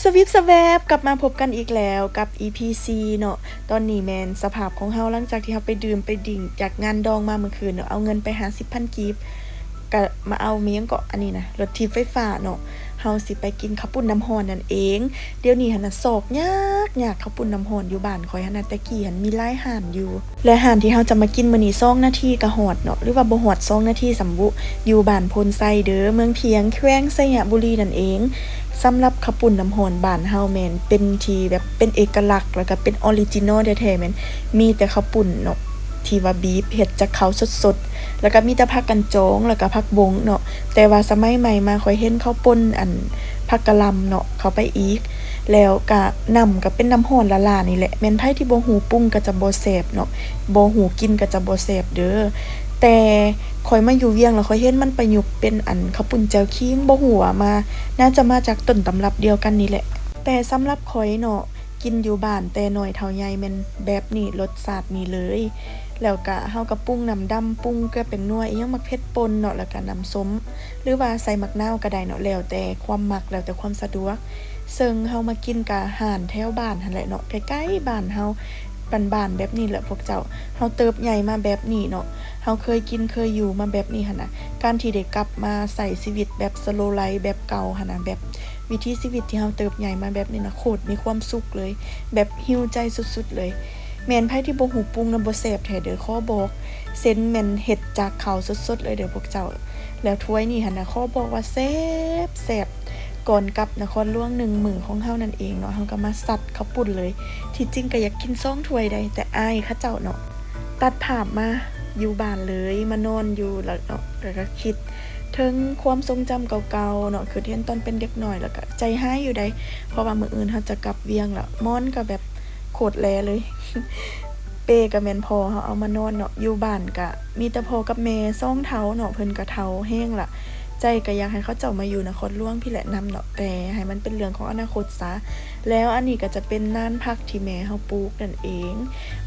ສະວິບສະແວບ ກັບມາພົບກັນອີກແລ້ວກັບ ອີພີສີ່ ເນາະ. ຕອນນີ້ແມ່ນສະພາບຂອງເຮົາ ຫຼັງຈາກທີ່ເຮົາໄປດື່ມໄປດິ້ງຈາກງານດອງມາມື້ຄືນເນາະ, ເອົາເງິນໄປຫ້າສິບພັນກີບ ກະມາເອົາ ມີຫຍັງເກາະ ອັນນີ້ນະ ລົດຖີບໄຟຟ້າເນາະ. ເຮົາຊິໄປກິນເຂົ້າປຸ້ນນ້ຳຮ້ອນນັ້ນເອງ. ດຽວນີ້ຫັ້ນນະ ຊອກຍາກໆ ເຂົ້າປຸ້ນນ້ຳຮ້ອນຢູ່ບ້ານຂ້ອຍຫັ້ນນະ, ແຕ່ກີ້ຫັ້ນມີຫຼາຍຮ້ານຢູ່. ແລະ ຮ້ານທີ່ເຮົາຈະມາກິນມື້ນີ້ ສອງນາທີກະຮອດເນາະ ຫຼືວ່າບໍ່ຮອດສອງນາທີຊ້ຳບຸ ຢູ່ບ້ານໂພນໄຊເດີ ເມືອງພຽງ ແຂວງໄຊຍະບູລີນັ້ນເອງ. ສຳລັບເຂົ້າປຸ້ນນ້ຳຮ້ອນບ້ານເຮົາແມ່ນເປັນທີ່ແບບເປັນເອກະລັກ ແລ້ວກະເປັນອໍຣິຈິນອລແທ້ໆ ແມ່ນມີແຕ່ເຂົ້າປຸ້ນເນາະ ທີ່ວ່າບີບເຮັດຈາກເຂົ້າສົດໆ ແລ້ວກະມີແຕ່ຜັກກັນຈອງ ແລ້ວກະຜັກບົ້ງເນາະ. ແຕ່ວ່າສະໄໝໃໝ່ມາ ຂ້ອຍເຫັນເຂົາປົນອັນຜັກກະຫຼ່ຳເນາະ ເຂົ້າໄປອີກ. ແລ້ວກະນ້ຳກະເປັນນ້ຳຮ້ອນຫຼ້າໆນີ້ແຫຼະ. ແມ່ນໃຜທີ່ບໍ່ຮູ້ປຸງກະຈະບໍ່ແຊບເນາະ, ບໍ່ຮູ້ກິນກະຈະບໍ່ແຊບເດີ. ແຕ່ຂ້ອຍມາຢູ່ວຽງແລ້ວ ຂ້ອຍເຫັນມັນປະຍຸກເປັນອັນເຂົ້າປຸ້ນແຈ່ວຂີງ, ບໍ່ຮູ້ວ່າມາ ໜ້າຈະມາຈາກຕົ້ນຕຳລັບດຽວກັນນີ້ແຫຼະ. ແຕ່ສຳລັບຂ້ອຍເນາະ ກິນຢູ່ບ້ານແຕ່ນ້ອຍເທົ່າໃຫຍ່ແມ່ນແບບນີ້ ລົດຊາດນີ້ເລີຍ. ແລ້ວກະເຮົາກະປຸງນ້ຳດຳ ປຸງເກືອແປ້ງນົວ ອີ່ຫຍັງ ໝາກເຜັດປົ່ນເນາະ ແລ້ວກະນ້ຳສົ້ມ ຫຼືວ່າໃສ່ໝາກນາວກະໄດ້ເນາະ ແລ້ວແຕ່ຄວາມມັກ ແລ້ວແຕ່ຄວາມສະດວກ. ເຊິ່ງເຮົາມາກິນກະຮ້ານແຖວບ້ານຫັ້ນແຫຼະເນາະ ໃກ້ໆບ້ານເຮົາ ບ້ານໆແບບນີ້ແຫຼະພວກເຈົ້າ. ເຮົາເຕີບໃຫຍ່ມາແບບນີ້ເນາະ ເຮົາເຄີຍກິນເຄີຍຢູ່ມາແບບນີ້ຫັ້ນນະ. ການທີ່ໄດ້ກັບມາໃຊ້ຊີວິດແບບສະໂລໄລຟ໌ ແບບເກົ່າຫັ້ນນະ ແບບວິຖີຊີວິດທີ່ເຮົາເຕີບໃຫຍ່ມາແບບນີ້ນະ ໂຄດມີຄວາມສຸກເລີຍ ແບບຫິວໃຈສຸດໆເລີຍ. ແມ່ນໃຜທີ່ບໍ່ຮູ້ປຸງນະ ບໍ່ແຊບແທ້ເດີ ຂໍບອກ. ເສັ້ນແມ່ນເຮັດຈາກເຂົ້າສົດໆເລີຍເດີພວກເຈົ້າ. ແລ້ວຖ້ວຍນີ້ຫັ້ນນະ ຂໍບອກວ່າແຊບໆ. ກ່ອນກັບນະຄອນຫຼວງໜຶ່ງມື້ຂອງເຮົານັ້ນເອງເນາະ ເຮົາກະມາຊັດເຂົ້າປຸ້ນເລີຍ. ທີ່ຈິງກະຢາກກິນສອງຖ້ວຍໃດ໋ ແຕ່ອາຍເຂົາເຈົ້າເນາະ. ຕັດພາບມາຢູ່ບ້ານເລີຍ ມານອນຢູ່ແລ້ວເນາະ ແລ້ວກະຄິດເຖິງຄວາມຊົງຈຳເກົ່າໆເນາະ ຄິດເຫັນຕອນເປັນເດັກນ້ອຍ ແລ້ວກະໃຈຫາຍຢູ່ໃດ໋ ເພາະວ່າມື້ອື່ນເຮົາຈະກັບວຽງແລ້ວ. ໝອນກະແບບໂຄດແຫຼເລີຍ ເປກະແມ່ນພໍ່ເຮົາເອົາມານອນເນາະ. ຢູ່ບ້ານກະມີແຕ່ພໍ່ກັບແມ່ສອງເຖົ້າເນາະ ເພິ່ນກະເຖົ້າແຮງລະ. ໃຈກະຢາກໃຫ້ເຂົາເຈົ້າມາຢູ່ນະຄອນຫຼວງພີ້ແຫຼະນຳເນາະ ແຕ່ໃຫ້ມັນເປັນເລື່ອງຂອງອະນາຄົດຊະ. ແລ້ວອັນນີ້ກະຈະເປັນນານຜັກທີ່ແມ່ເຮົາປູກນັ້ນເອງ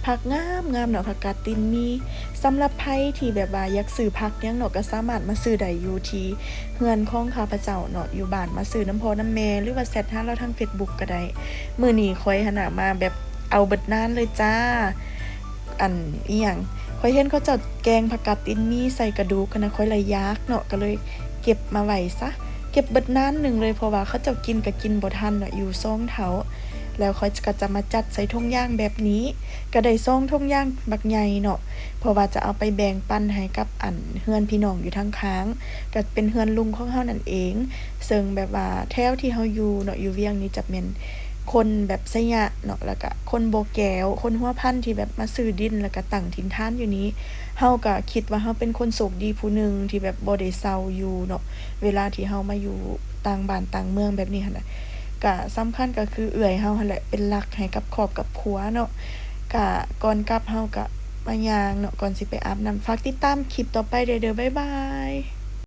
ຜັກງາມໆເນາະ ຜັກກາດຕີນໝີ. ສຳລັບໃຜທີ່ແບບວ່າຢາກຊື້ຜັກຫຍັງເນາະ ກະສາມາດມາຊື້ໄດ້ຢູ່ທີ່ເຮືອນຂອງຂ້າພະເຈົ້າເນາະ ຢູ່ບ້ານ ມາຊື້ນຳພໍ່ນຳແມ່ ຫຼືວ່າແຊັດຫາລາວທາງເຟສບຸກກະໄດ້. ມື້ນີ້ຂ້ອຍຫັ້ນນະມາແບບເອົາເບິດນານເລີຍຈ້າ. ອັນ ອີ່ຫຍັງ ຂ້ອຍເຫັນເຂົາເຈົ້າແກງຜັກກາດຕີນໝີໃສ່ກະດູກຫັ້ນນະ ຂ້ອຍລະຢາກເນາະ ກະເລີຍເກັບມາໄວ້ຊະ ເກັບເບິດນານໜຶ່ງເລີຍ ເພາະວ່າເຂົາເຈົ້າກິນກະກິນບໍ່ທັນເນາະ ຢູ່ສອງເຖົ້າ. ແລ້ວຂ້ອຍກະຈະມາຈັດໃສ່ຖົງຢາງແບບນີ້ ກະໄດ້ສອງຖົງຢາງບັກໃຫຍ່ເນາະ ເພາະວ່າຈະເອົາໄປແບ່ງປັນໃຫ້ກັບອັນເຮືອນພີ່ນ້ອງຢູ່ທາງຂ້າງ ກະເປັນເຮືອນລຸງຂອງເຮົານັ້ນເອງ. ເຊິ່ງແບບວ່າແຖວທີ່ເຮົາຢູ່ເນາະ ຢູ່ວຽງນີ້ຈະແມ່ນ ຄົນແບບໄຊຍະເນາະ ແລ້ວກະຄົນບໍ່ແກ້ວ ຄົນຫົວພັນທີ່ແບບມາຊື້ດິນ ແລ້ວກະຕັ້ງຖິ່ນຖານຢູ່ນີ້. ເຮົາກະຄິດວ່າເຮົາເປັນຄົນໂຊກດີຜູ້ໜຶ່ງທີ່ແບບບໍ່ໄດ້ເຊົ່າຢູ່ເນາະ ເວລາທີ່ເຮົາມາຢູ່ຕ່າງບ້ານຕ່າງເມືອງແບບນີ້ຫັ້ນນະ. ກະສຳຄັນກະຄືເອື້ອຍເຮົາຫັ້ນແຫຼະເປັນຫຼັກໃຫ້ກັບຄອບກັບຄົວເນາະ. ກະກ່ອນກັບເຮົາກະມາຍ່າງເນາະ ກ່ອນຊິໄປອາບນ້ຳ. ຝາກຕິດຕາມຄລິບຕໍ່ໄປເດີ ບາຍບາຍ.